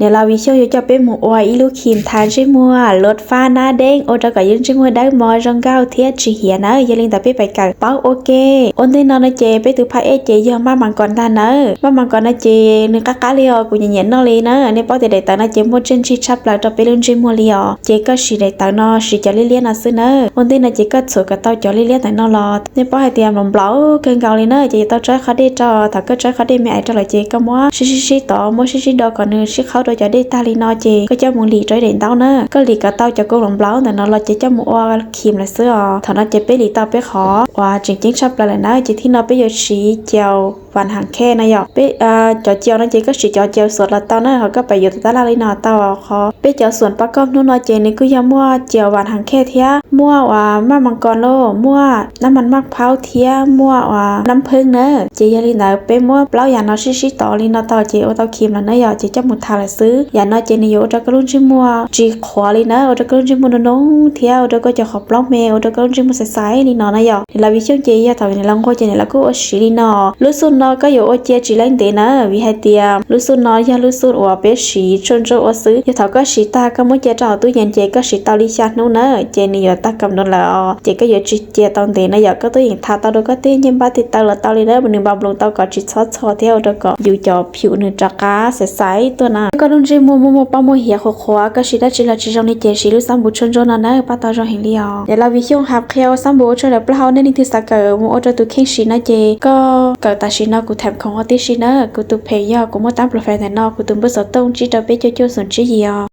Niam laus Vim Xyooj yuav coj peb mus ua ib lub cream tha ntsej muag luas fab nab deeb ua rau kom yus ntsej muag dawb mos zoo nkauj thiab tsis hiav nawb. Yog li ntawd peb pais kawm paub ua ke. Ua ntej no no ces peb tus phab ej ces yog maj mas kos ntag nawb. Maj mas kos no ces nws qab qab li os, kuv nyiam nyiam noj li na. Nej paub tias daim tawv no ces muaj txiaj ntsig tshaj plaws rau peb lub ntsej muag li os. Ces koj siv daim tawv no siv cov liab liab no xwb nawb. Ua ntej no ces koj txhuam kom tau cov liab liab ntawm no los nej paub hais tias nplaum nplaum kawg nkaus li na, ces yuav tau tso qhov dej rau. Thaum koj tso qhov dej me ais rau lawm ces koj muab sib sib sib tod, muab sib sib do kom nws sib qhaub rau cov dej tag li no ces koj coj mus lim rau ib daim ntaub na. Koj lim kom tau cov kua nplaum nplaum ntawm no los ces coj mus ua cream lawm xwb os. Thaum no ces peb lim tau peb qhov uas tseem ceeb tshaj plaws lawm na, ces thib no peb yuav siv cau vas hab khe na yom. Peb cov cau no ces koj siv cov cau xuam los tau na, ho koj pab yuav tus tab laj li no tau. Qhov peb cov xuam pab koj hnub no ces nws kuj yog muaj cau vas hab khe thiab muaj uas maj mas kos los muaj nab mas maj phaub thiab muaj uas nab pheeb na. Ces yog li ntawd peb muab plaub yam no sib sib tod li no tau ces ua tau cream lawm na yom, ces coj mus tha lawm xwb. Yam no ces nws yuav ua rau koj lub ntsej muag tsis qhuav li na, ua rau koj lub ntsej muag noo noo thiab ua rau koj cov qhov plaub me, ua rau koj lub ntsej muag xaiv xaiv li no na yom. Niam laus Vim Xyooj ces yog thaum niam laus nquag ces niam laus kuj ua siv li no. Lub xuj no koj yuav ua cia tsis laib ntev na, vim hais tias lub xuj no yog lub xuj uas peb siv tshuaj ntsuab ua xwb. Yog thaum koj siv tag koj muab cia rau hauv tub yees ces koj siv tau li xya hnub na, ces nws yuav tag kam nroo lawm os. Ces koj yuav tsis cia tau ntev na yom, koj tuaj yeem tha tau rau koj tej ncej npab tej taw los tau li na, nws npa nploos tau kom tsis txhob txho thiab ua rau kom yus cov phuam nws rov qab xaiv xaiv tuaj na. Koj lub ntsej muag muaj muaj pob muaj hiav qhuav qhuav, koj siv dab tsi los tsis zoo li ces siv lub xab npum tshuaj ntsuab no na, pab tau zoo heev li os. Niam laus Vim Xyooj hab qhia ua xab npum ua tshuaj daim plaub hau, nej leej twg xav kawm mus ua rau tus kheej siv no ces koj kawm tam sim no kuv tham khoom ua tib si na. Kuv tus phem yog kuv muaj tab npluas fais ntawm no, kuv tus npawb xov tooj tsib rau peb cuaj cuaj xoom tsib yim os.